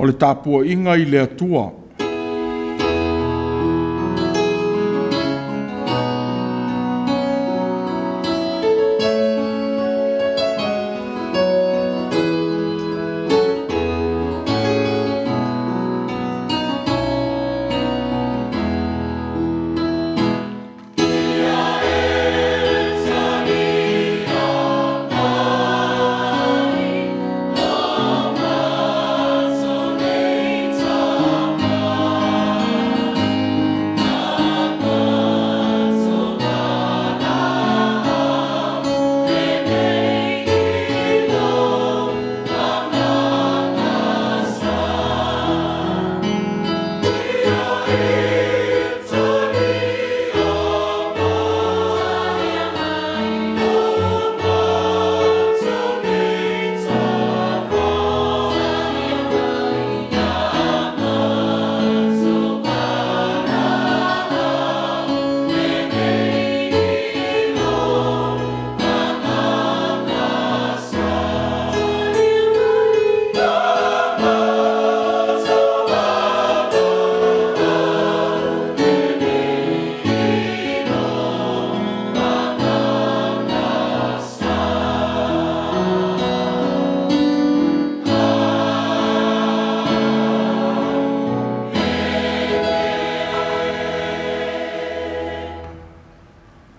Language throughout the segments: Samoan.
O le tapuaiga i le Atua.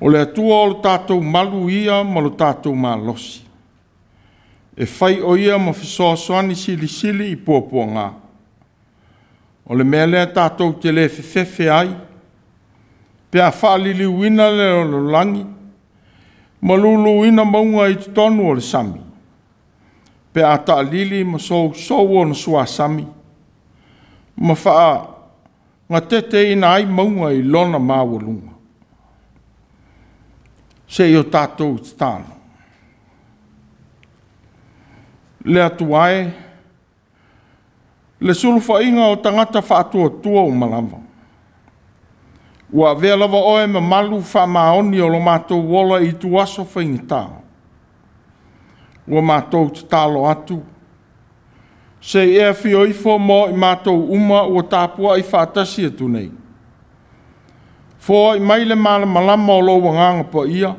O le Atua o le tatou malu ia ma lo tatou malosi, e fai o ia ma fesoasoani silisili i puapuaga. O le mea lea tatou te le fefefe ai, pe a faaliliuina le lalolagi ma luluina mauga i totonu o le sami, pe a taalili ma sousou ona suasami ma faagateteina ai mauga i lona maualuga. Se i o tatou tatalo. Le Atua e, le sulufaiga o tagata faatuatua uma lava, ua avea lava oe ma malu faamaoni o lo matou ola i ituaso faigata. Ua matou tatalo atu, se i e afio ifo mo i matou uma ua tapuai faatasi atu nei. Foai mai le malamalama o lou Agaga Paia,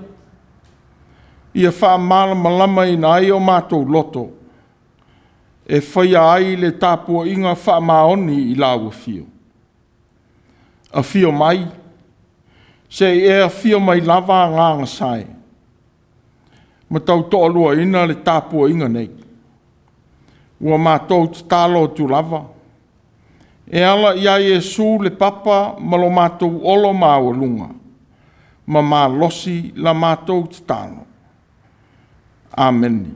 ia faamalamalamaina ai o matou loto, e faia ai le tapuaiga faamaoni i lau afio. Afio mai, se i e afio mai lava Agaga Sae, ma tautoaluaina le tapuaiga nei. Ua matou tatalo atu lava, e ala ia Iesu le papa ma lo matou olo maualuga, ma malosi la matou tatalo. Amene.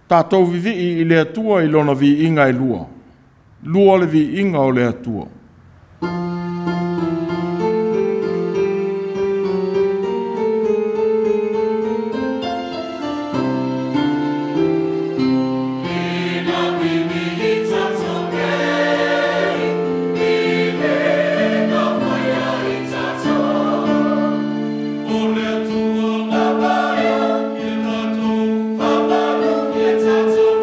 Tatou vivii i le Atua i lona viiga e lua. Lua le viiga o le Atua. Ia tatou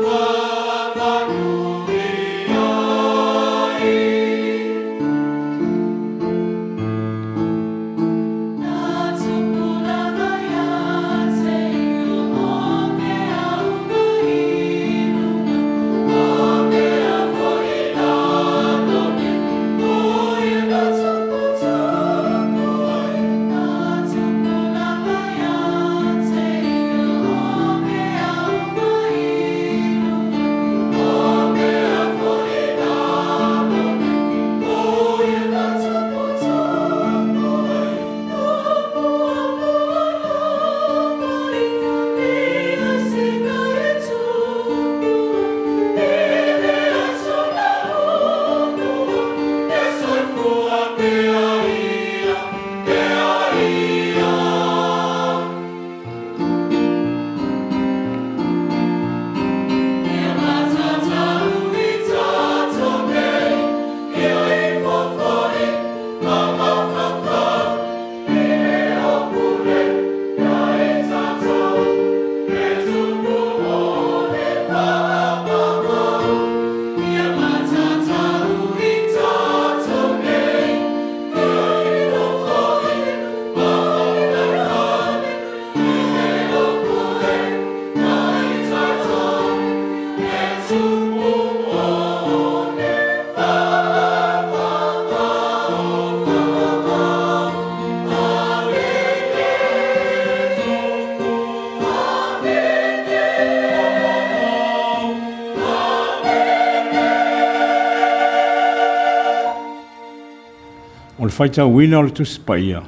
O le faitauina o le Tusi Paia.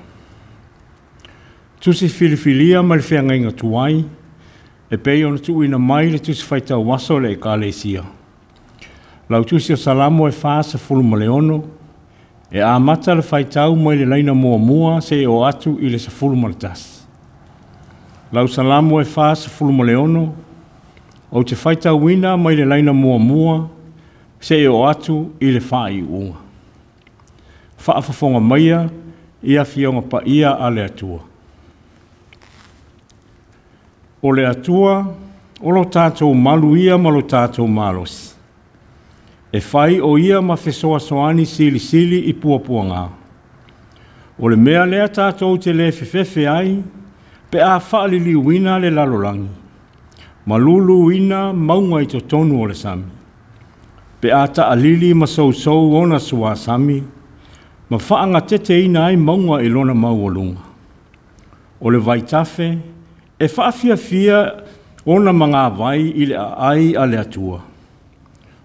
Tusi filifilia ma le feagaiga tuai, e pei ona tuuina mai le Tusi Faitau Aso a le Ekalesia. Lau Tusi o Salamo e 46, e amata le faitau mai le laina muamua seia oo atu i le 11. Lau Salamo e 46, ou te faitauina mai le laina muamua seia oo atu i le faaiuga. Faafofoga maia i afioga paia a le Atua. O le Atua, o lo tatou malu ia ma lo tatou malosi. E fai o ia ma fesoasoani silisili i puapuaga. O le mea lea tatou te le fefefe ai, pe a faaliliuina le lalolagi, ma luluina mauga i totonu o le sami. Pe a taalili ma sousou ona suasami, ma faagateteina ai mauga i lona maualuga. O le vaitafe e faafiafia ona magavai i le aai a le Atua.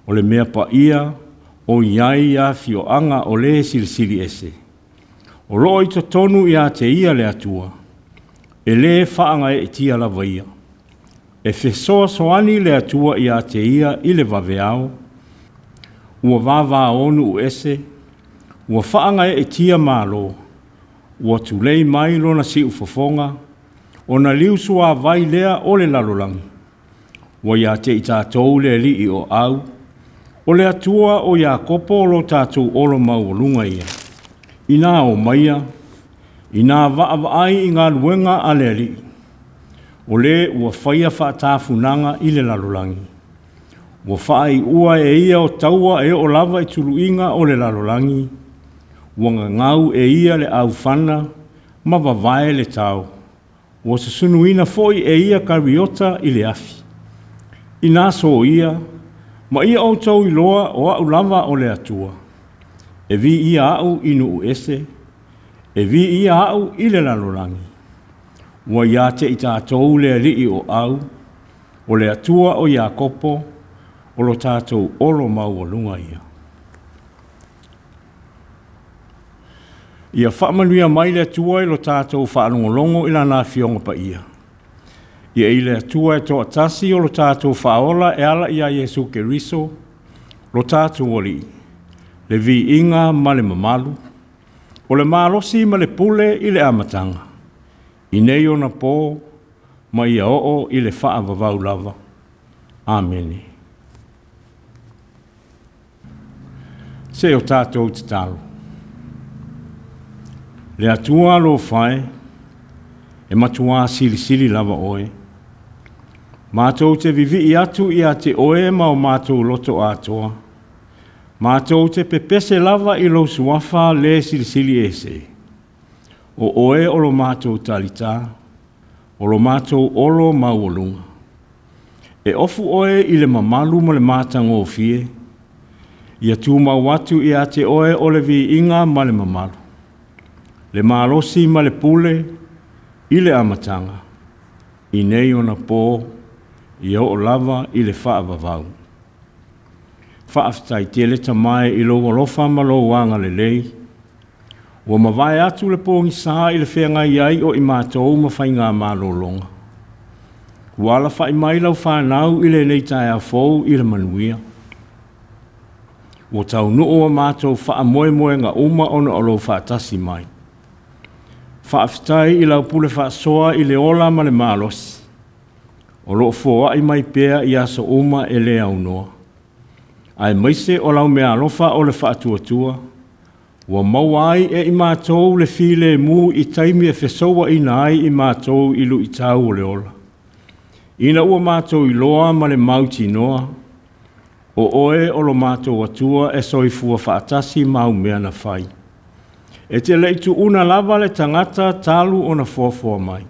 O le mea paia o i ai afioaga o le silisili ese. O loo i totonu ia te ia le Atua, e lē faagaeetia lava ia. E fesoasoani le Atua ia te ia i le vaveao, ua vavao nuu ese, ua faagaeetia malo, ua tulei mai lona siufofoga, ona liusuavai lea o le lalolagi. Ua ia te i tatou le alii o au, o le Atua o Iakopo o lo tatou olo maualuga ia. Ina o maia, ina vaavaai i galuega a le alii, o le ua faia faatafunaga i le lalolagi. Ua faaiua e ia o taua e oo lava i tuluiga o le lalolagi, ua gagau e ia le aufana ma vavae le tao, ua susunuina foi e ia kariota i le afi. Ina soia, ma ia outou iloa o au lava o le Atua. E viia au i nuu ese, e viia au i le lalolagi. Ua ia te i tatou le alii o au, o le Atua o Iakopo, o lo tatou olo maualuga ia. Ia faamanuia mai le Atua i lo tatou faalogologo i lana afioga paia. Ia i le Atua e toatasi o lo tatou faaola e ala ia Iesu Keriso, lo tatou Alii, le viiga ma le mamalu, o le malosi ma le pule i le amataga, i nei ona po, ma ia oo i le faavavau lava. Amene. Se o tatou tatalo. Le Atua alofa e, e matua silisili lava oe. Mātou te vivii atu ia te oe ma o mātou loto atoa. Mātou te pepese lava i lou suafa le silisili ese. O oe o lo mātou talita, o lo mātou olo maualuga. E ofu oe i le mamalu ma le matagofie, ia tumau atu ia te oe o le viiga ma le mamalu. Le malosi ma le pule i le amataga, i nei ona po, ia oo lava i le faavavau. Faafetai tele tamae i lou alofa ma lou agalelei, ua mavae atu le pogisa i le feagai ai o i matou ma faiga malologa. Ua alafai mai lau fanau i lenei taeao fou i le manuia. Ua taunuu a matou faamoemoega uma ona o lou faatasi mai. Faafetai i lau pule faasoa i le ola ma le malosi. O loo foai mai pea i aso uma e le aunoa. Aemaise o lau meaalofa o le faatuatua, ua maua ai e i matou le filemu i taimi e fesouaina ai i matou i luitau o le ola. Ina ua matou iloa ma le mautinoa, o oe o lo matou Atua e soifua faatasi ma au mea na fai. E te lei tuuna lava le tagata talu ona foafoa mai.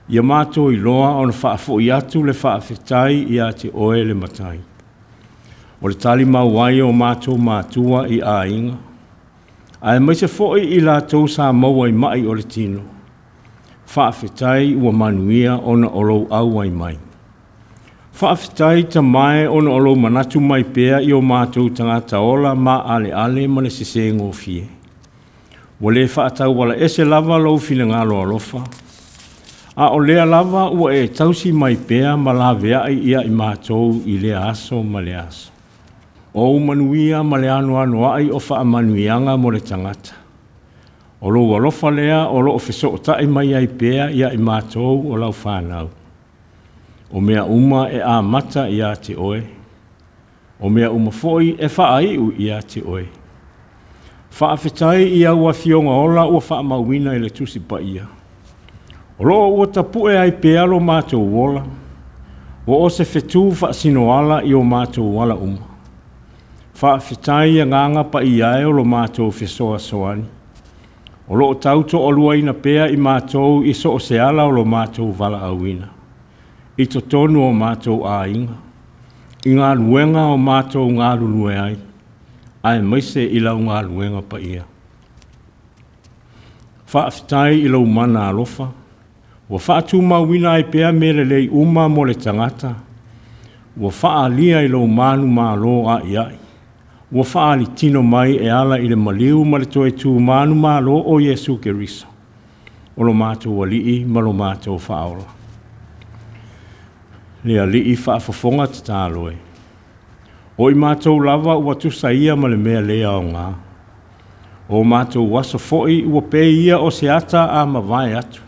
Ia matou iloa ona faafoi atu le faafetai ia te oe le Matai. O le tali mau ai o matou matua i aiga, aemaise foi i latou sa maua i mai o le tino. Faafetai ua manuia ona o lou auai mai. Faafetai tamae ona o lou manatu mai pea i o matou tagata ola ma aleale ma le sesegofie. Ua lē faataualaese lava lou finagalo alofa, a o lea lava ua e tausi mai pea ma laveai ia i matou i lea aso ma le aso. O ou manuia ma le anoanoai o faamanuiaga mo le tagata. O lou alofa lea o loo fesootai mai ai pea ia i matou o lau fanau. O mea uma e amata ia te oe, o mea uma foi e faaiu ia te oe. Faafetai i au afioga ola ua faamauina i le Tusi Paia. O loo ua tapue ai pea lo matou ola, ua o se fetu faasinoala i o matou ala uma. Faafetai agaga paia e o lo matou fesoasoani. O loo tau toaluaina pea i matou i so o se ala o lo matou valaauina. I totonu o matou aiga, i galuega o matou galulue ai, aemaise i lau galuega paia. Faafetai i lou mana alofa, ua faatumauina ai pea mea lelei uma mo le tagata, ua faaalia i lou manumalo aiai, ua faalitino mai e ala i le maliu ma le toe tumanumalo o Iesu Keriso, o lo matou alii ma lo matou faaola. Le alii faafofoga tatalo e. O i matou lava ua tusa ia ma le mea le aoga. O matou aso foi ua pei ia o se ata a mavae atu.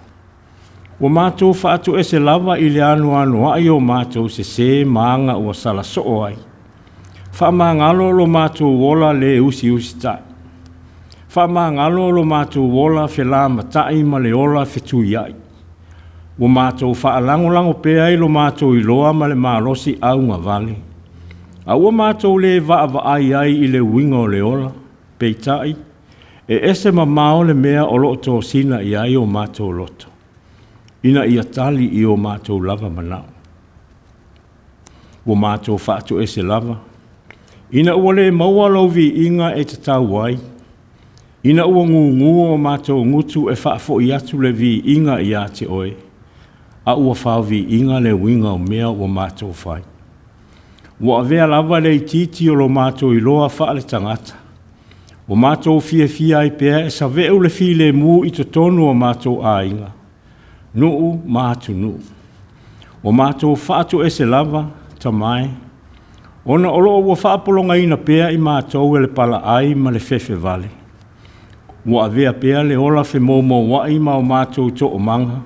Ua matou faatoese lava i le anoanoai o matou sesē ma aga ua sala soo ai. Faamagalo lo matou ola le usiusitai. Faamagalo lo matou ola felamatai ma le ola fetuiai. Ua matou faalagolago pea i lo matou iloa ma le malosi augavale. A ua matou le vaavaai ai i le uiga o le ola, peitai, e ese mamao le mea o loo tosina i ai o matou loto, ina ia tali i o matou lava manao. Ua matou faatoese lava, ina ua le maua lou viiga e tatau ai, ina ua gugu o matou gutu e faafoi atu le viiga ia te oe, a ua faoviiga le uiga o mea ua matou fai. Ua avea lava le itiiti o lo matou iloa faaletagata. Ua matou fiafia ai pea e saveu le filemu i totonu o matou aiga, nuu ma atunuu. Ua matou faatoese lava, tamae, ona o loo ua faapologaina pea i matou e le palaai ma le fefevale. Ua avea pea le ola femoumouai ma o matou toomaga,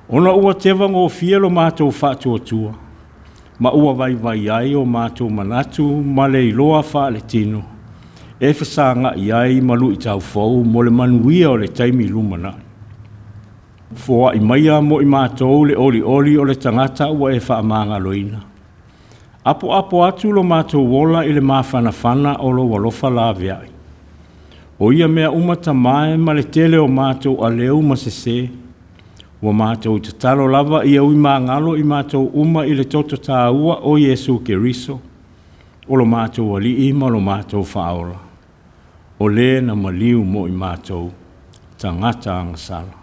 ona ua tevagofie lo matou faatuatua, ma ua vaivai ai o matou manatu ma le iloa faaletino, e fesagai ai ma luitaufou mo le manuia o le taimi lumanai. Foai maia mo i matou le olioli o le tagata ua e faamagaloina. Apoapo atu lo matou ola i le mafanafana o lou alofa laveai. O ia mea uma tamae ma le tele o matou aleu ma sesē, ua matou tatalo lava ia ui magalo i matou uma i le toto tāua o Iesu Keriso, o lo matou alii ma lo matou faaola. O lē na maliu mo i matou, tagata agasala.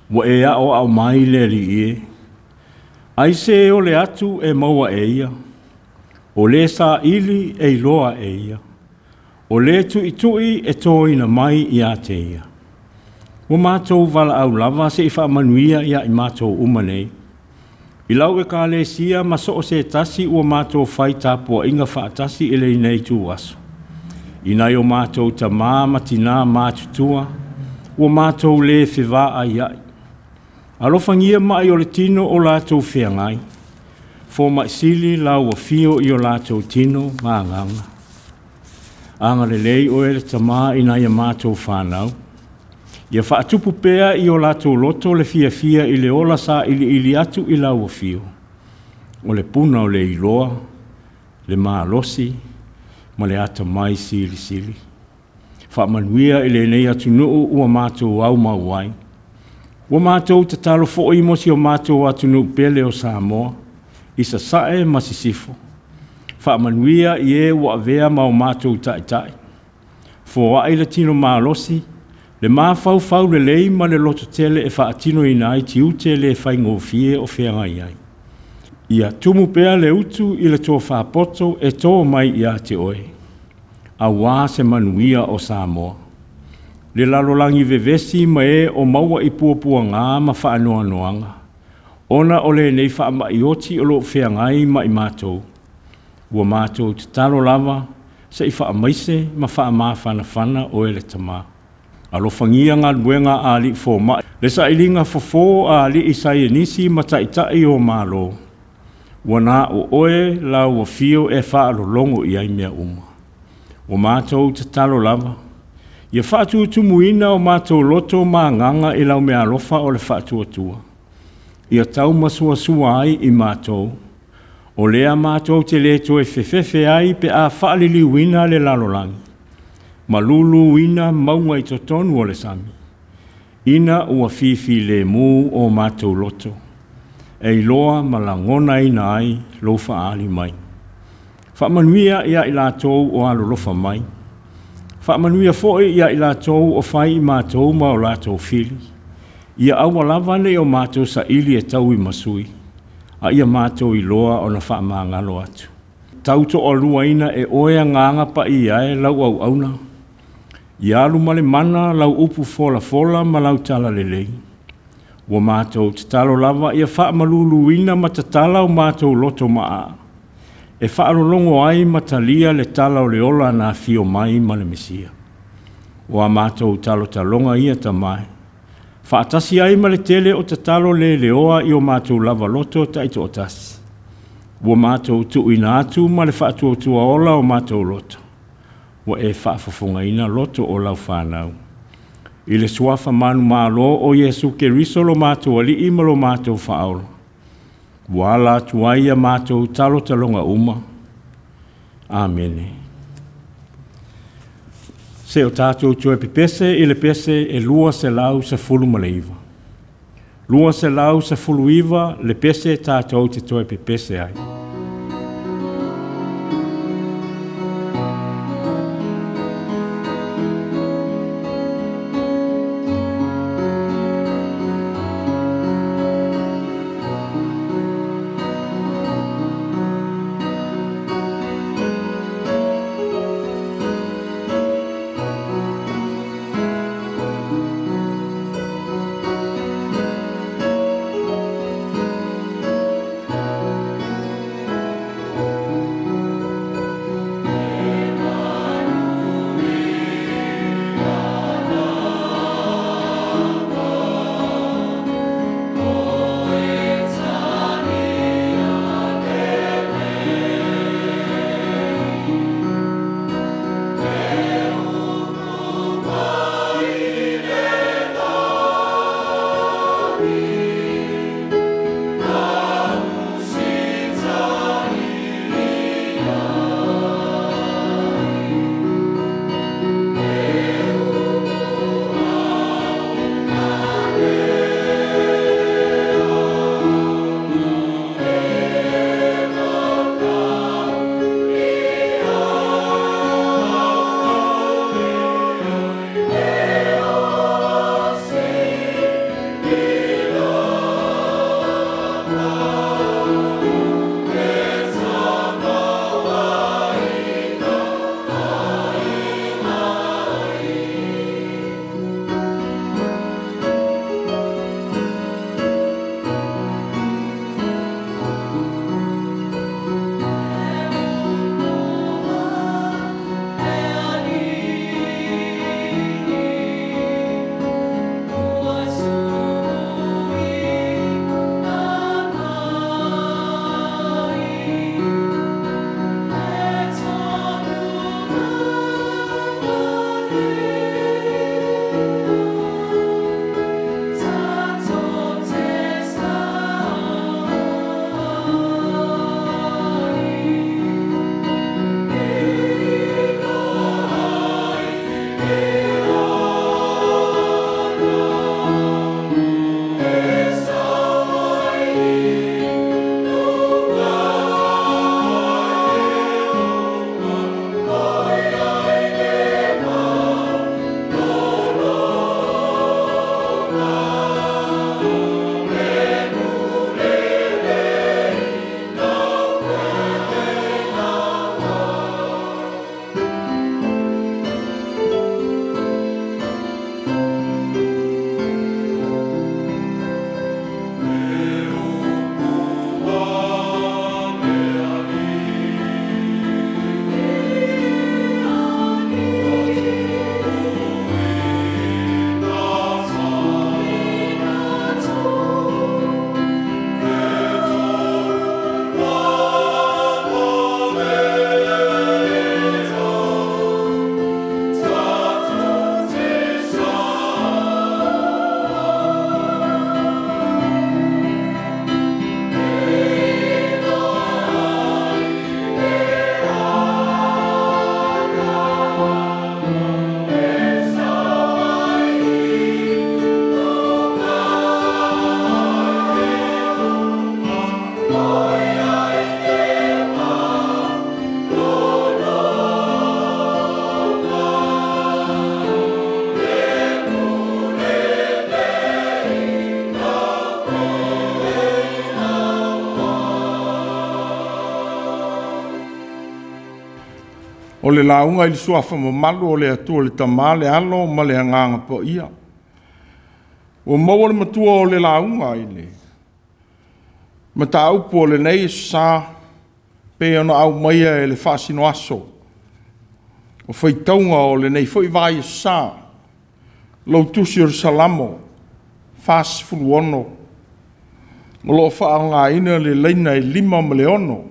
Ua e aoao mai le Alii e, ai se ole atu e maua e ia, o lē saili e iloa e ia, o lē tuitui e toina mai ia te ia. Ua matou valaau lava se'i faamanuia ia i matou uma nei. I lau ekalesia ma so o se tasi ua matou fai tapuaiga faatasi i lenei ituaso. I nai o matou tamā ma tinā matutua, ua matou lē fevaaiai. Alofagia mai o le tino o latou feagai. Fomaisili lau afio i o latou tino ma agaga. Agalelei oe le tamā i nai a matou fanau. Ia faatupu pea i o latou loto le fiafia i le ola sailiili atu i lau afio. O le puna o le iloa, le malosi, ma le atamai silisili. Faamanuia i lenei atunuu ua matou aumau ai. Ua matou tatalo foi mo si o matou atunuu pele o Samoa, i sasae ma sisifo. Faamanuia i e ua avea ma o matou taitai. Foai le tino malosi, le mafaufau lelei ma le loto tele e faatinoina ai tiute le faigofie o feagai ai. Ia tumu pea le utu i le tofapoto e tō mai ia te oe, auā se manuia o Samoa. Le lalolagi vevesi ma e o maua i puapuagā ma faanoanoaga, ona o lenei faamaʻi oti o loo feagai ma i matou. Ua matou tatalo lava se i faamaise ma faamafanafana oe le Tamā. Alofagia galuega a alii fomaʻi, le sailiga fofō a alii saienisi ma taʻitaʻi o malo. Ua na o oe lau afio e faalologo i ai mea uma. Ua matou tatalo lava, ia faatutumuina o matou loto ma agaga i lau meaalofa o le faatuatua. Ia taumasuasua ai i matou, o lea matou te le toe fefefe ai pe a faaliliuina le lalolagi, ma luluina mauga i totonu o le sami, ina ua fifilemu o matou loto, e iloa ma lagonaina ai lou faaali mai. Faamanuia ia i latou o alolofa mai. Faamanuia foi ia i latou o fai i matou ma o latou fili. Ia aua lava nei o matou saili e tauimasui, a ia matou iloa ona faamagalo atu. Tautoaluaina e oe agaga paia e lau auauna. Ia alu ma le mana lau upu folafola ma lau talalelei. Ua matou tatalo lava ia faamaluluina ma tatala o matou loto maa. E faalologo ai ma talia le tala o le ola na afio mai ma le Mesia. Ua matou talotaloga ia Tamā e. Faatasi ai ma le tele o tatalo leleoa i o matou lava loto taitoatasi. Ua matou tuuina atu ma le faatuatua ola o matou loto. Ua e faafofogaina loto o lau fanau. I le suafa manumalo o Iesu Keriso lo matou Alii ma lo matou Faaola. Ua ala atu ai ia matou talotaloga uma. Amene. Se o tatou toe pepese i le pese e 219. 219 le pese tatou te toe pepese ai. O le lauga i le suafa mamalu o le Atua le Tama, le Alo ma le Agaga Paia. Ua maua le matua o le lauga i le mataupu o lenei sa pei ona aumaia e le faasinoaso o faitauga o lenei foi vai sa, lau tusi o le Salamo 46, o lo o faaaogaina le laina e 5 ma le 6.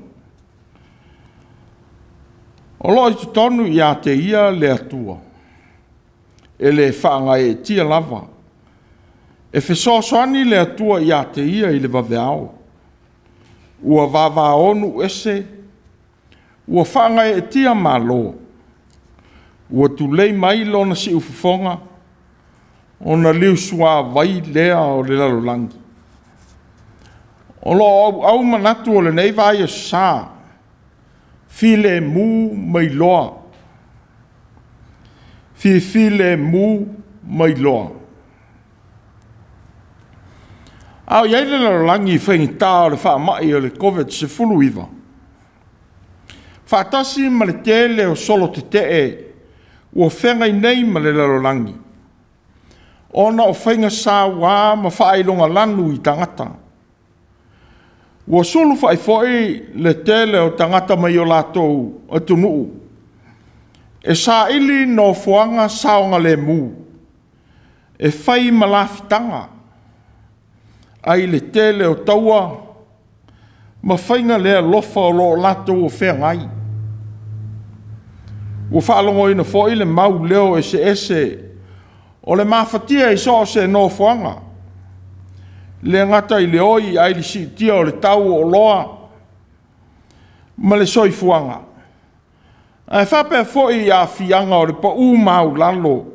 O lo o i totonu ia te ia le Atua, e le faagaeetia lava. E fesoasoani le Atua ia te ia i le vaveao. Ua vavaonu ese, ua faagaeetia malo, ua tulei mai lona siufofoga, ona liusuavai lea o le lalolagi. O lo o auau manatu o lenei vai sa, filemu mai loa, fifilemu mai loa. A o i ai le lalolagi i faigata o le faamai o le COVID-19, faatasi ma le tele o solo tetee ua feagai nei ma le lalolagi, ona o faiga sauā ma faailoga lanu i tagata. Ua sulufai foi le tele o tagata mai o latou atunuu e saili nofoaga saogalemu e fai ma lafitaga, ai le tele o taua ma faiga le alofa o lo o latou feagai. Ua faalogoina foi le mau leo eseese o le mafatia i so o se nofoaga, le gata i le oi ai le siitia o le tau o oloa ma le soifuaga, ae faapea foi i aafiaga o le pau maualalo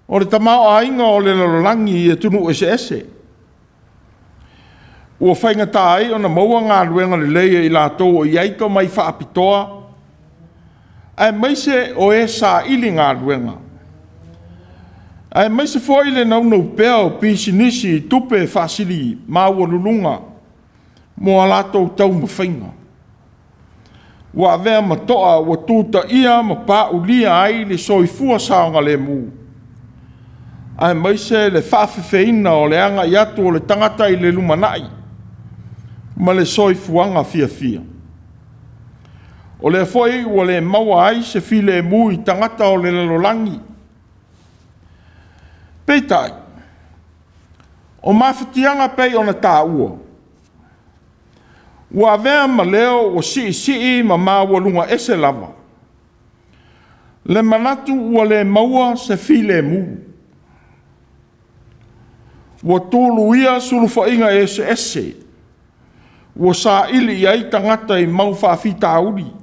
o le tamaoaiga o le lalolagi i atunuu eseese. Ua faigata ai ona maua galuega lelei e i latou o i ai tomai faapitoa, aemaise o e saili galuega, aemaise foi le naunau pea o pisinisi i tupe faasili maualuluga mo a latou taumafaiga. Ua avea ma toa ua tutaia ma paulia ai le soifua saogalemu, aemaise le faafefeina o le agai atu o le tagata i le lumanai ma le soifuaga fiafia. O lea foi ua le maua ai se filemu i tagata o le lalolagi. Peitai, o mafatiaga pei ona taua, ua avea ma leo ua siisii ma maualuga ese lava le manatu ua le maua se filemu. Ua tuluia sulufaiga eseese, ua saili i ai tagata i mau faafitauli,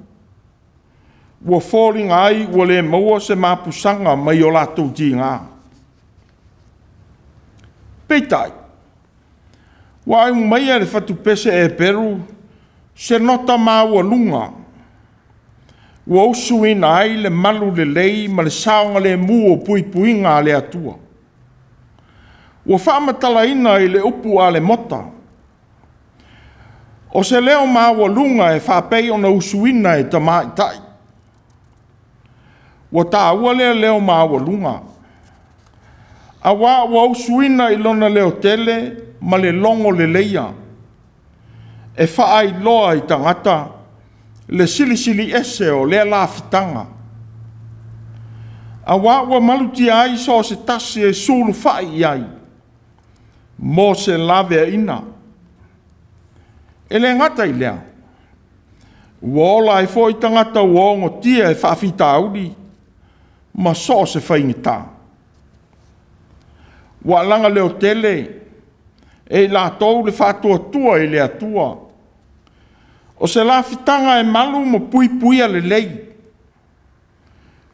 ua foliga ai ua le maua se mapusaga mai o latou tiga. Peitai, ua aumaia le fatupese Eperu se nota maualuga ua usuina ai le malu lelei ma le saogalemu o puipuiga a le Atua. Ua faamatalaina i le upu a le mota, o se leo maualuga e faapei ona usuina e tamaitai. Ua taua lea leo maualuga. Auā ua usuina i lona leotele ma le logo leleia, e faailoa i tagata le silisili ese o lea lafitaga. Auā ua malutia ai so o se tasi e sulufai i ai mo se laveaiina. E le gata i lea, ua ola ai foi tagata ua ogotia e faafitauli ma so o se faigata. Ua alaga leotele e i latou le faatuatua i le Atua. O se lafitaga e malu ma puipuia lelei,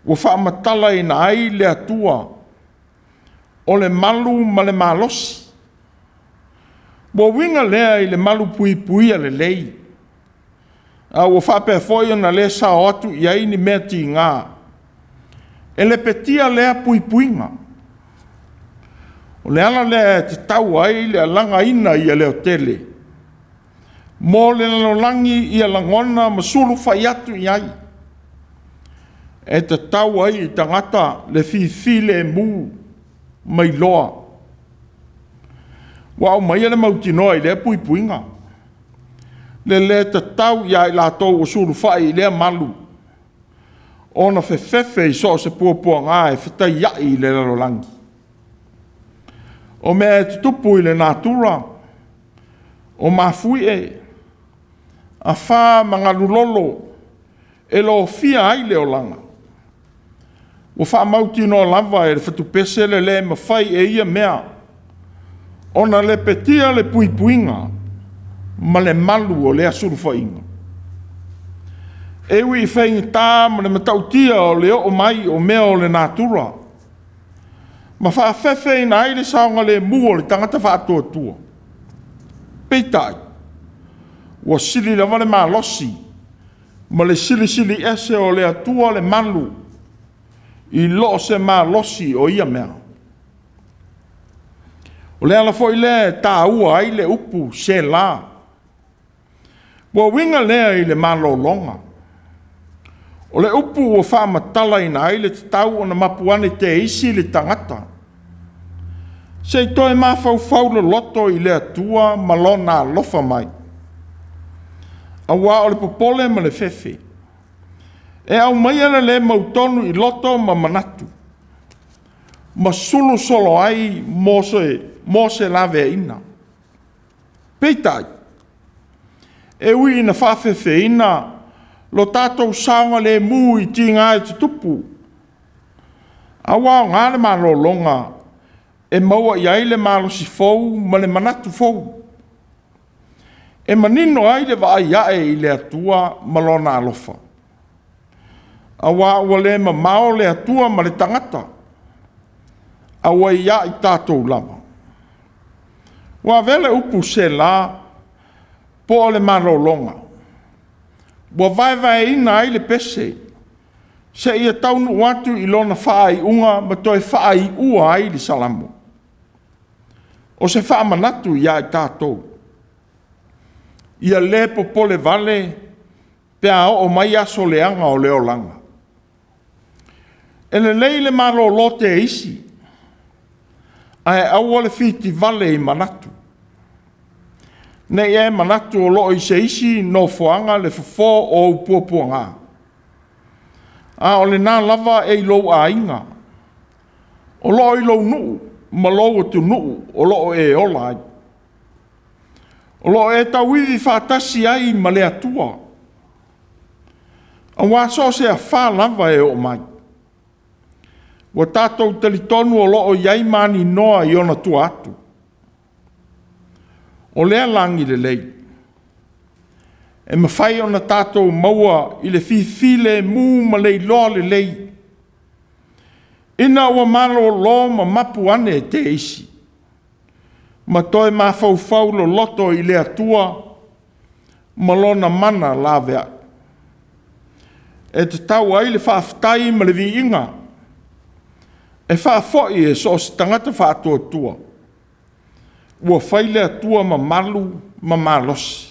ua faamatalaina ai le Atua o le malu ma le malosi. Ua uiga lea i le malu puipuia lelei, a ua faapea foi ona le sao atu i ai ni mea tiga, e lepetia lea puipuiga. O le ala lea e tatau ai le alagaina ia leotele mo le lalolagi ia lagona ma sulufai atu i ai. E tatau ai i tagata le fifilemu ma iloa. Ua aumaia le mautinoa i lea puipuiga, le lē tatau ia i latou ua sulufai i lea malu ona fefefe i so o se puapuaga e fetaiai i le lalolagi. O mea e tutupu i le natura, o mafuie, afā ma galulolo e lofia ai le olaga, ua faamautinoa lava e le fatupese le le mafai e ia mea ona lepetia le puipuiga ma le malu o lea sulufaiga. E ui i faigata ma le matautia o le oo mai o mea o le natura, ma faafefeina ai le saogalemu o le tagata faatuatua, peitai, ua sili lava le malosi ma le silisili ese o le Atua le malu i lo se malosi o ia mea. O le ala foi lea e taua ai le upu Sela. Ua uiga lea i le malologa. O le upu ua faamatalaina ai le tatau ona mapu ane teisi le tagata, se i toe mafaufau loloto i le Atua ma lona alofa mai. Auā o le popole ma le fefe e aumaia le lē mautonu i loto ma manatu, ma sulusolo ai mo se laveaiina. Peitai, e ui ina faafefeina lo tatou saogalemu i tiga e tutupu, a ua aoga le malologa e maua i ai le malosi fou ma le manatu fou, e manino ai le vaai ae i le Atua ma lona alofa. Auā ua le mamao le Atua ma le tagata, a ua ia i tatou lava. Ua avea le upu Sela po o le malologa, ua vaevaeina ai le pese, seia taunuu atu i lona faaiuga ma toe faaiua ai le Salamo. O se faamanatu ia i tatou, ia lē popole vale pe a oo mai aso leaga o le olaga. E lelei le malolo teisi, ae aua le fitivale i manatu. Ne i e manatu o loo i se isi nofoaga le fofo o ou puapuaga, a o lena lava e i lou aiga, o loo i lou nuu ma lou atunuu o loo e ola ai. O loo e tauivi faatasi ai ma le Atua, auā so o se afā lava e oo mai. Ua tatou talitonu o loo i ai maninoa i ona tua atu. O lea lagi lelei, e mafai ona tatou maua i le fifilemu ma le iloa lelei, ina ua malolo ma mapu ane teisi, ma toe mafaufau loloto i le Atua ma lona mana laveai. E tatau ai le faafetai ma le viiga, e faafoi e so o se tagata faatuatua, ua fai le Atua mamalu ma malosi.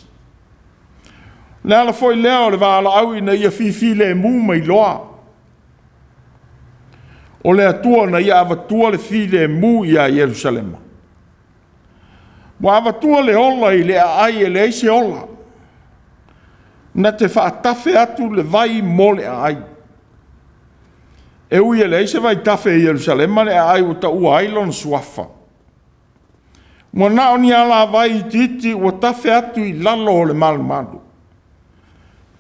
Le ala foi lea o le valaau ina ia fifilemu ma iloa. O le Atua na ia avatua le filemu ia Ierusalema. Ua avatua le ola i le aai e leai se ola, na te faatafe atu le vai mo le aai. E ui e leai se vaitafe i Ierusalema le aai ua taua ai lona suafa. Ua na o ni alavai itiiti ua tafe atu i lalo o le malumalu.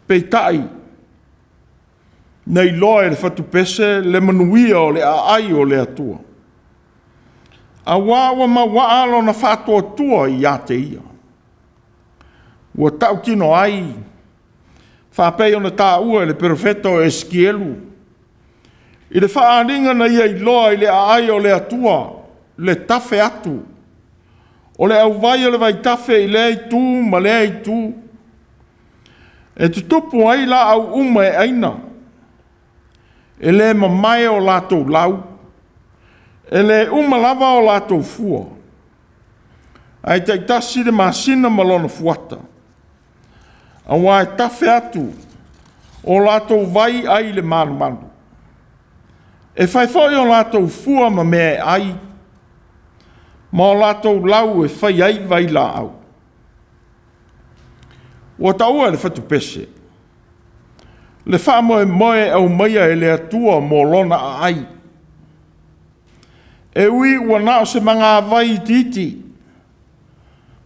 Peitai, na iloa e le fatupese le manuia o le aai o le Atua, auā ua mauaa lona faatuatua ia te ia. Ua tautino ai, faapei ona taua e le perofeta o Esikielu, i le faaaliga na ia iloa i le aai o le Atua, le tafe atu o le auvai o le vaitafe i lea itu ma lea itu, e tutupu ai laau uma e aina, e le mamae o latou lau, e le uma lava o latou fua, ae taitasi le masina ma lona fuata, auā e tafe atu o latou vai ai i le malumalu. E fai foi o latou fua ma mea e ai, ma o latou lau e fai ai vailaau. Ua taua e le fatupese le faamoemoe e aumaia e le Atua mo lona aai. E ui ua na o se magavai itiiti,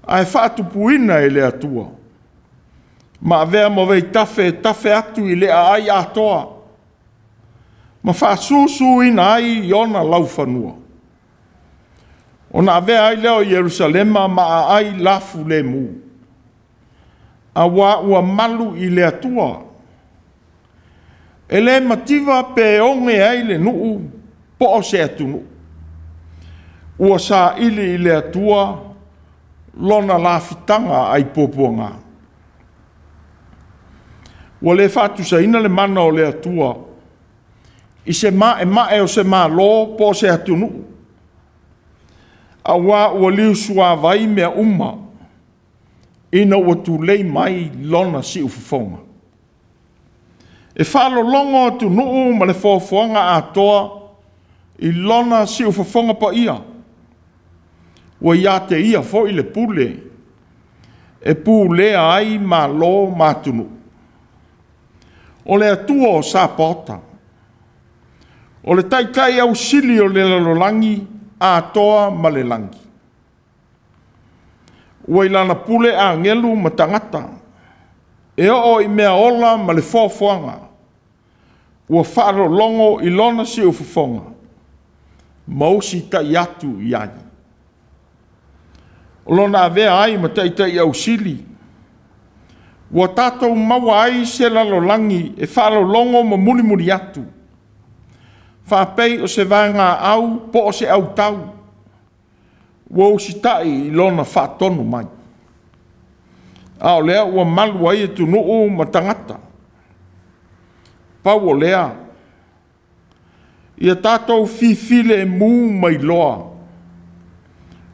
ae faatupuina e le Atua, ma avea ma vaitafe e tafe atu i le aai atoa, ma faasusuina ai i ona laufanua. Ona avea ai lea o Ierusalema ma aai lafulemu, auā ua malu i le Atua. E le mativa pe oge ai le nuu po o se atunuu. Ua saili i le Atua lona lafitaga ai puapuaga. Ua le faatusaina le mana o le Atua i se maemae o se malo po o se atunuu, auā ua liusuavai mea uma ina ua tulei mai lona siufofoga. E faalologo atunuu ma le foafoaga atoa i lona siufofoga paia. Ua ia te ia foi le pule e pulea ai malo ma atunuu. O le Atua o Sapaota, o le taitai ausili o le lalolagi atoa ma le lagi. Ua i lana pule agelu ma tagata, e oo i mea ola ma le foafoaga, ua faalologo i lona siufofoga, ma usitai atu i ai. O lona avea ai ma taitai ausili, ua tatou maua ai se lalolagi e faalologo ma mulimuli atu, faapei o se vaegaau po o se autau, ua usitai i lona faatonu mai. A o lea ua malu ai atunuu ma tagata. Pau o lea, ia tatou fifilemu mai loa,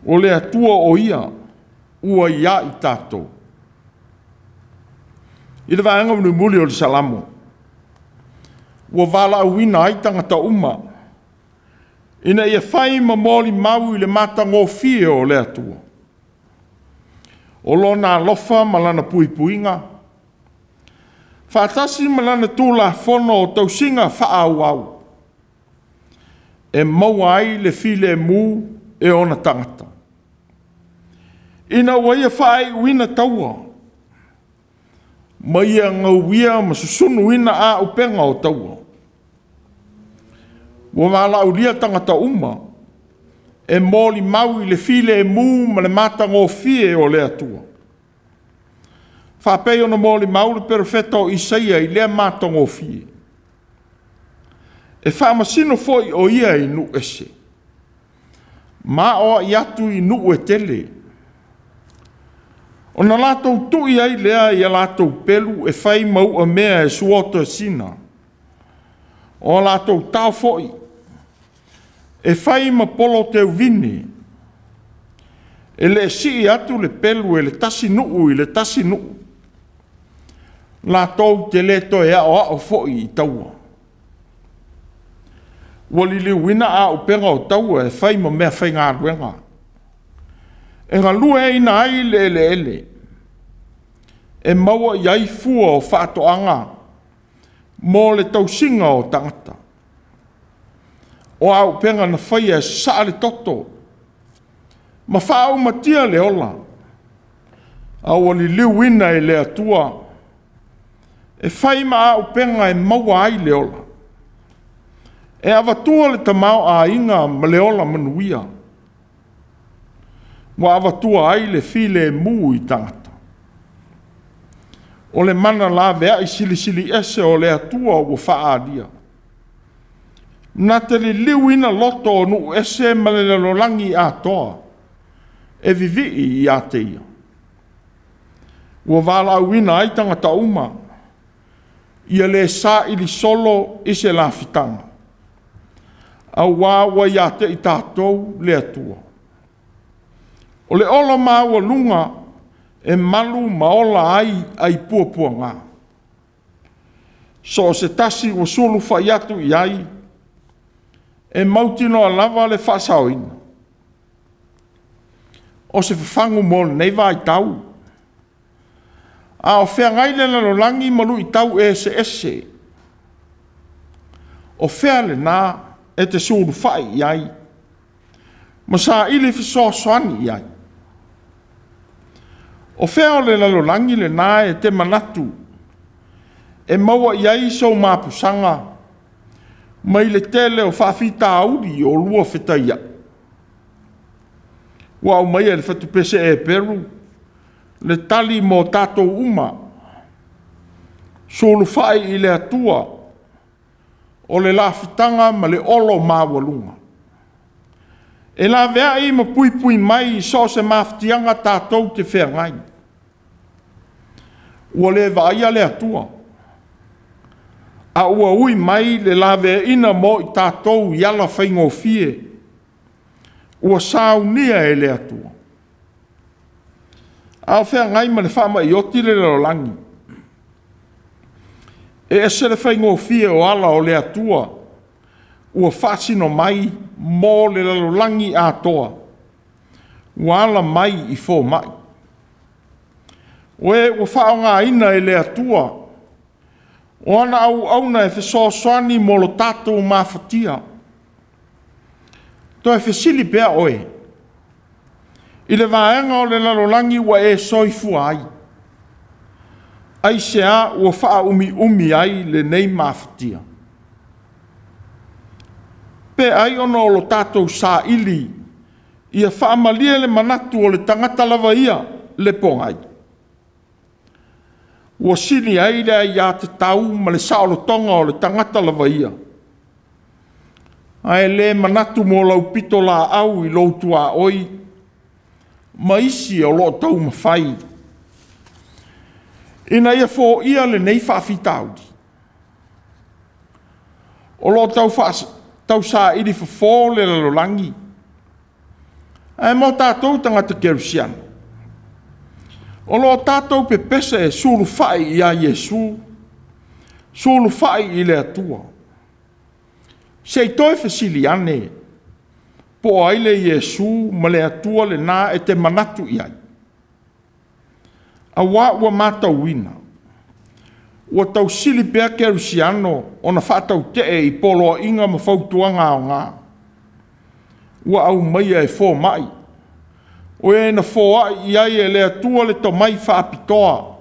o le Atua o ia ua ia i tatou. I le vaega mulimuli o le Salamo, ua valaauina ai tagata uma, ina ia fai ma molimau i le matagofie o le Atua. O lona alofa ma lana puipuiga, faatasi ma lana tulafono o tausiga faaauau, e maua ai le filemu e ona tagata. Ina ua ia faaiuina taua, ma ia gauia ma susunuina aupega o taua, ua valaaulia tagata uma e molimau i le filemu ma le matagofie o le Atua. Faapei ona molimau le perofeta o Isaia i lea matagofie. E faamasino foi o ia i nuu ese, ma aoai atu i nuu e tele. Ona latou tui ai lea ia latou pelu e fai ma uamea e suotoesina. O latou tao foi e fai ma polo teuvine. E le sii atu le pelu e le tasi nuu i le tasi nuu. Latou te le toe aoao foi i taua. Ua liliuina auupega o taua e fai ma mea faigaluega. E galueaiina ai le eleele, e maua i ai fua o faatoaga mo le tausiga o tagata. O auupega na faia e sasaa le toto ma faaumatia le ola, a ua liliuina e le Atua e fai ma auupega e maua ai le ola, e avatua le tamaoaiga ma le ola manuia, ua avatua ai le filemu i tagata. O le mana laveai silisili ese o le Atua ua faaalia, na te liliuina loto o nuu ese ma le lalolagi atoa, e vivii ia te ia. Ua valaauina ai tagata uma, ia le saili solo i se lafitaga, auā ua ia te i tatou le Atua. O le olo maualuga e malu ma ola ai ai puapuaga. So o se tasi ua sulufai atu i ai, e mautinoa lava le faasaoina. O se fafagu mo lenei vaitau, a o feagai le lalolagi ma luitau eseese, o fea lena e te sulufai i ai, ma saili fesoasoani i ai? O fea o le lalolagi lena e te manatu e maua i ai sou mapusaga mai le tele o faafitauli o lua fetaiai? Ua aumaia e le fatupese Eperu le tali mo tatou uma, sulufai i le Atua o le lafitaga ma le olo maualuga. E laveai ma puipui mai i so o se mafatiaga tatou te feagai. Ua le vaaia le Atua, a ua ui mai le laveaiina mo i tatou i ala faigofie, ua saunia e le Atua. A o feagai ma le faamai oti le lalolagi, e ese le faigofie o ala o le Atua ua faasino mai mo le lalolagi atoa, ua ala mai i fomai. O e ua faaaogaina e le Atua o ana auauna e fesoasoani mo lo tatou mafatia. Toe fesili pea oe i le vaega o le lalolagi ua e soifua ai, aisea ua faaumiumi ai lenei mafatia? Pe ai ona o lo tatou saili ia faamalie le manatu o le tagata lava ia le pogai. Ua sili ai le aiatatau ma le saolotoga o le tagata lava ia, ae le manatu mo lau pito laau i lou tuaoi ma isi o loo taumafai ina ia foia lenei faafitauli. O loo tausaili fofo le lalolagi, ae mo tatou tagata kerisiano, o loo tatou pepese e sulufai ia Iesu, sulufai i le Atua. Se i toe fesili ane, po o ai le Iesu ma le Atua lena e te manatu i ai? Auā ua matauina, ua tausili pea kerisiano ona faatautee i poloaiga ma fautuaga aoga ua aumaia e fomai, o e na foai i ai e le Atua le tomai faapitoa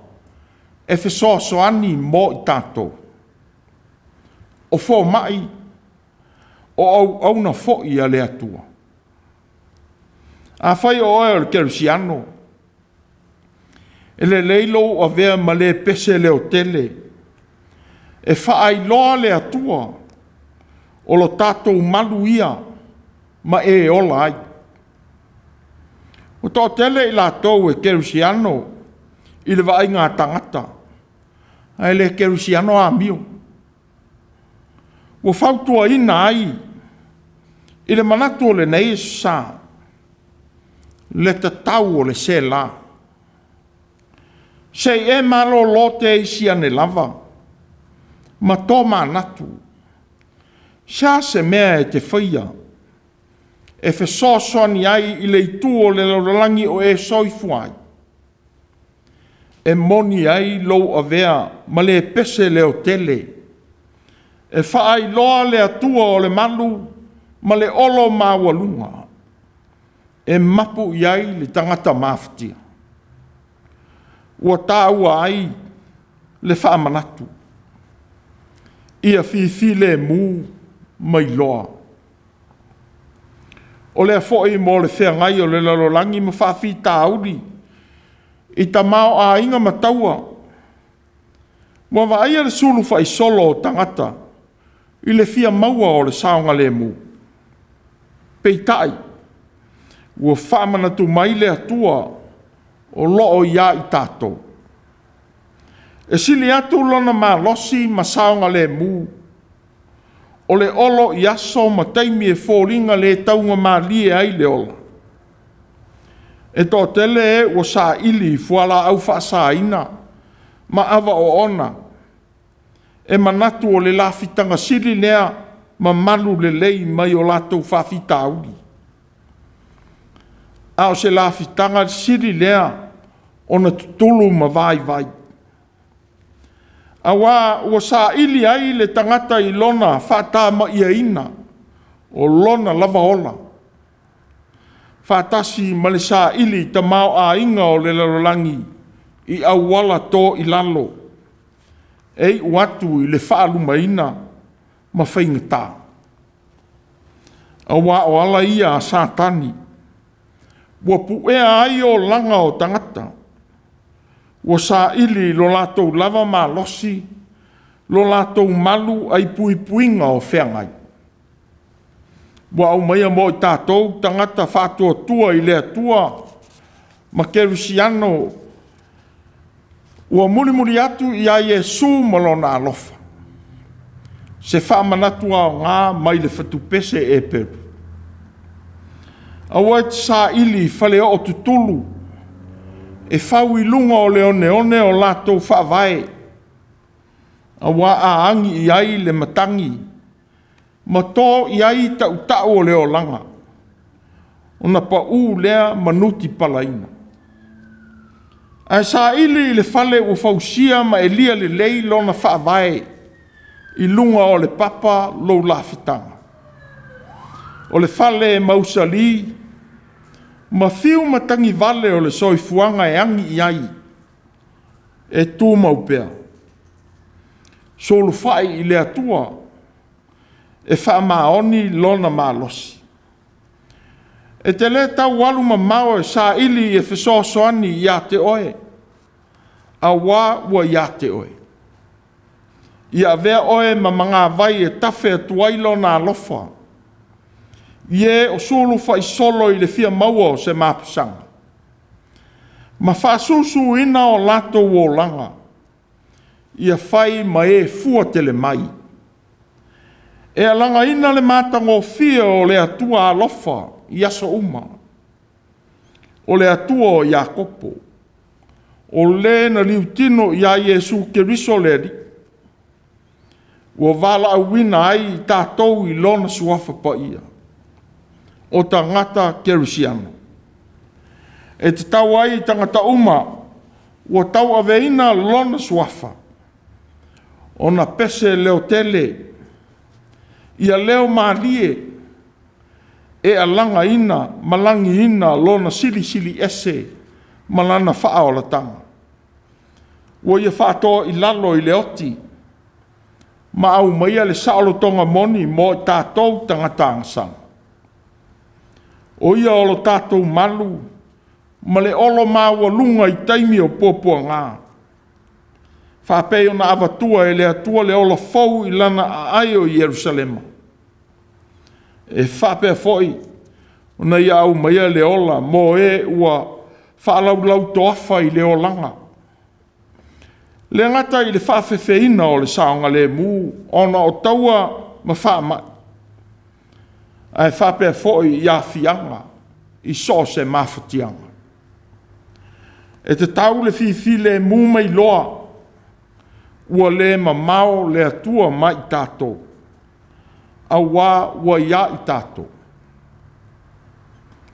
e fesoasoani mo i tatou. O fomai o auauna foi a le Atua. Afai o oe o le kerisiano, e lelei lou avea ma le pese leotele, e faailoa le Atua o lo tatou malu ia ma e ola ai. Ua toatele i latou e kerisiano i le vaaiga a tagata, ae le kerisiano amio. Ua fautuaina ai i le manatu o lenei sa le tatau o le sela. Se i e malolo te isi ane lava ma tō manatu. Sea se mea e te faia, e fesoasoani ai i le itu o le lalolagi o e soifua ai, e moni ai lou avea ma le pese leotele, e faailoa le Atua o le malu ma le olo maualuga, e mapu i ai le tagata mafatia. Ua taua ai le faamanatu, ia fifilemu ma iloa. O lea foi mo le feagai o le lalolagi ma faafitauli i tamaoaiga ma taua, ua vaaia le sulu faisolo o tagata i le fia maua o le saogalemu. Peitai, ua faamanatu mai le Atua o loo ia i tatou. E sili atu lona malosi ma saogalemu, o le olo i aso ma taimi e foliga le taugamalie ai le ola. E toatele e ua saili i fualaau faasaina ma ava oona, e manatu o le lafitaga sili lea ma malu lelei mai o latou faafitauli. A o se lafitaga sili lea ona tutulu ma vaivai. Auā ua saili ai le tagata i lona faatamaiaina o lona lava ola, faatasi ma le saili tamaoaiga o le lalolagi i auala to i lalo, e iu atu i le faalumaina ma faigata. Auā o ala ia a Satani, ua puea ai olaga o tagata, ua saili i lo latou lava malosi, lo latou malu ai puipuiga o feagai. Ua aumaia mo i tatou tagata faatuatua i le Atua ma Kerisiano, ua mulimuli atu ia Iesu ma lona alofa, se faamanatu aoga mai le fatupese Eperu. Aua e te saili i faleoo tutulu, e fau i luga o le oneone o latou faavae, auā a agi i ai le matagi, ma to i ai tautau o le olaga, ona pau lea ma nutipalaina. Ae saili i le fale ua fausia ma elia lelei lona faavae, i luga o le papa lou lafitaga. O le fale e mausali, ma fiu matagivale o le soifuaga e agi i ai, e tumau pea. Sulufai i le Atua, e faamaoni lona malosi. E te lē tau alu mamao e saili e fesoasoani ia te oe, auā ua ia te oe. Ia avea oe ma magavai e tafe atu ai lona alofa, i e o sulu faisolo i le fia maua o se mapusaga, ma faasusuina o latou olaga, ia fai ma e fua tele mai. E alagaina le matagofie o le Atua alofa i aso uma, o le Atua o Iakopo, o le na liutino ia Iesu Keriso le Alii, ua valaauina ai i tatou i lona suafa paia, o tagata Kerisiano. E tatau ai i tagata uma ua tauaveina lona suafa, ona pese leotele, ia leo malie, e alagaina ma lagiina lona silisili ese ma lana faaolataga. Ua ia faatoa i lalo i le oti, ma aumaia le saolotoga moni mo i tatou tagata agasala. O ia o lo tatou malu ma le olo maualuga i taimi o puapuaga. Faapei ona avatua e le Atua le ola fou i lana aai o Ierusalema. E faapea foi ona ia aumaia le ola mo e ua faalaulau toafa i le olaga. Le gata i le faafefeina o le saogalemu ona o taua ma faamai, ae faapea foi i aafiaga i so o se mafatiaga. E tatau le fifilemu mai loa, ua le mamao le Atua mai i tatou. Auā ua iā i tatou.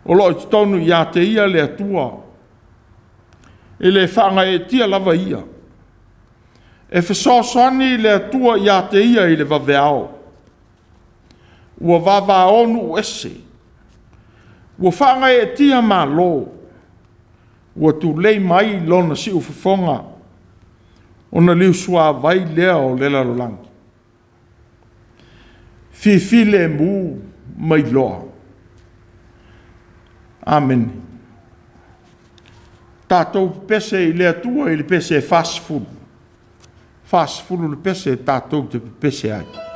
O loo i totonu ia te ia le Atua, e le faagaeetia lava ia. E fesoasoani le Atua ia te ia i le vaveao. Ua vavao nuu ese, ua faagaeetia malo, ua tulei mai lona siufofoga, ona liusuavai lea o le lalolagi. Fifilemu ma iloa. Amene. Tatou pepese i le Atua i le pese e 40. 40 le pese tatou te pepese ai. I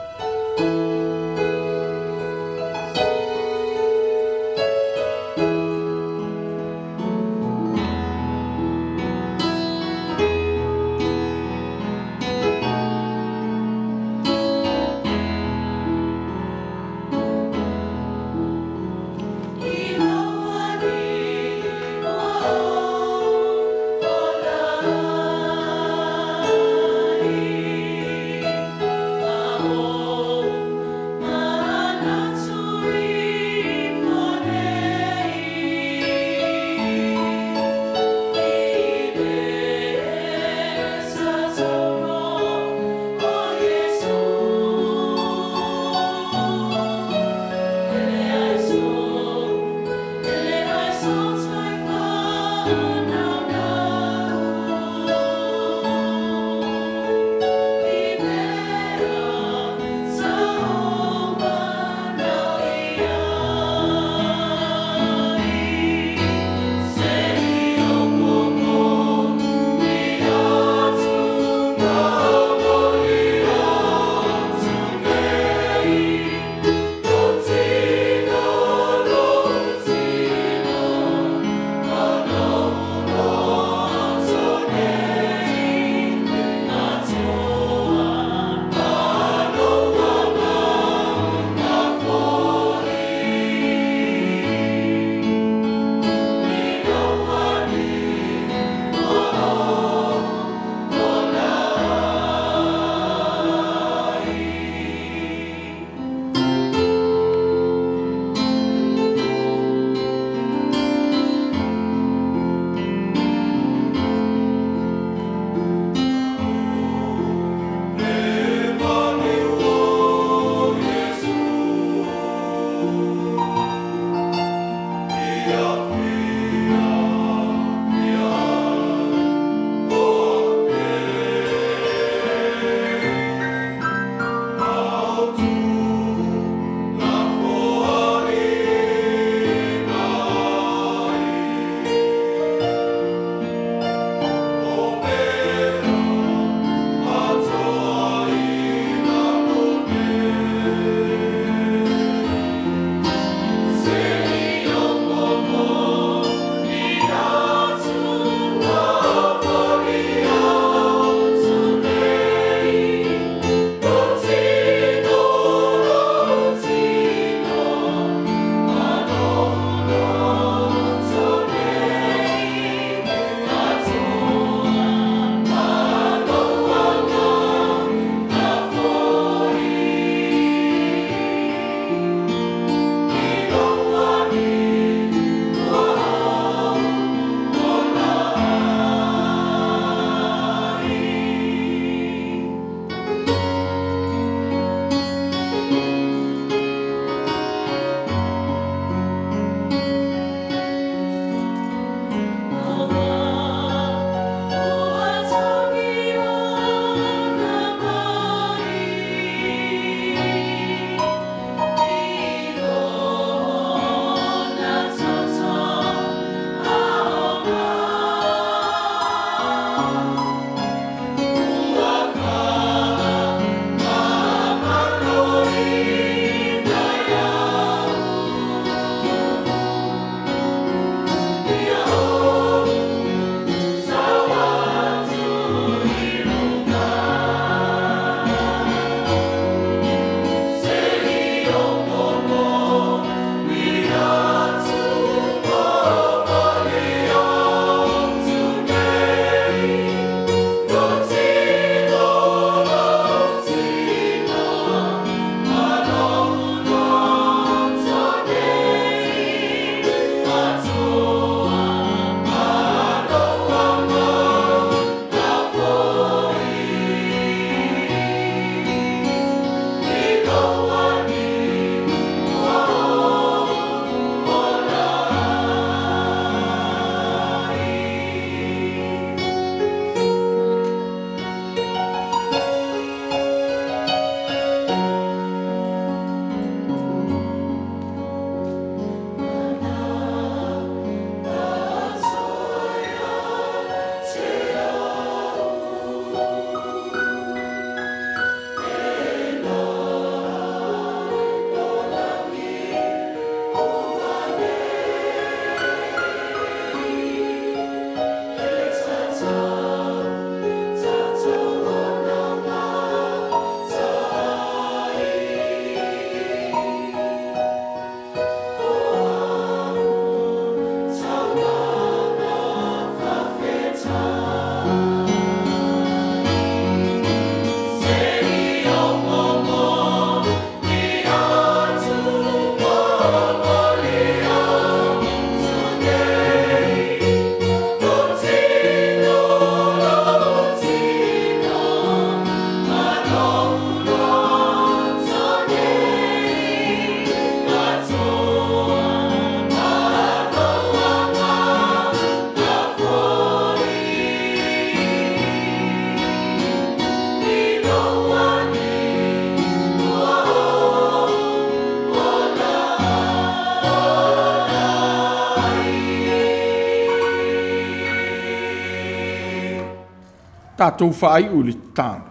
Tatou faaiu i le tatalo.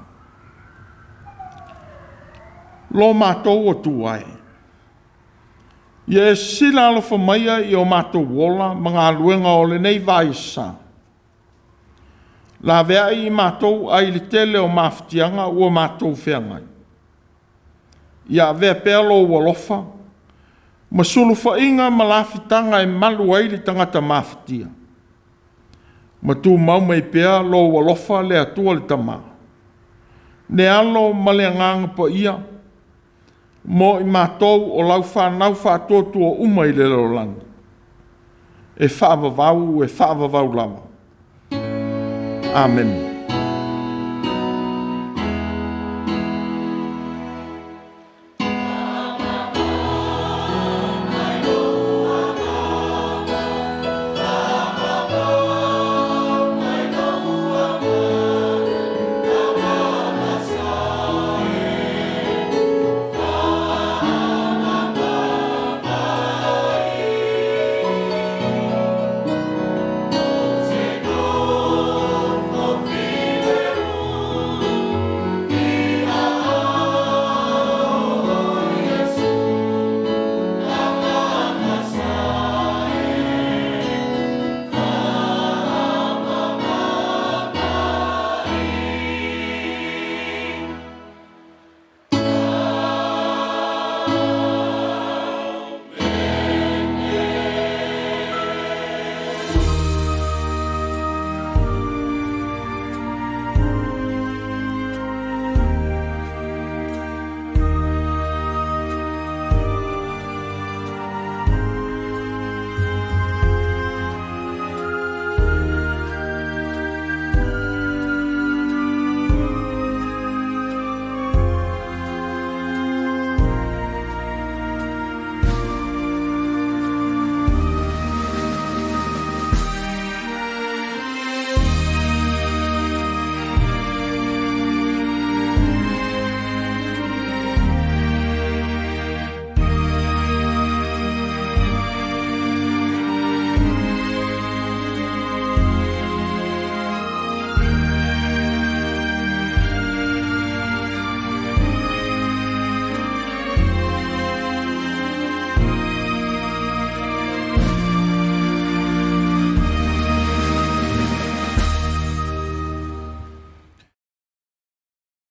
Lo matou Atua e, ia e sisila alofa maia i o matou ola ma galuega o lenei vaiasa. Laveai i matou ai le tele o mafatiaga ua matou feagai. Ia avea pea lou alofa ma sulufaiga ma lafitaga e malu ai le tagata mafatia. Ma tumau mai pea lou alofa le Atua le Tama, le Alo ma le Agaga Paia, mo i matou o lau fanau faatuatua uma i le lalolagi, e faavavau, e faavavau lava. Amene.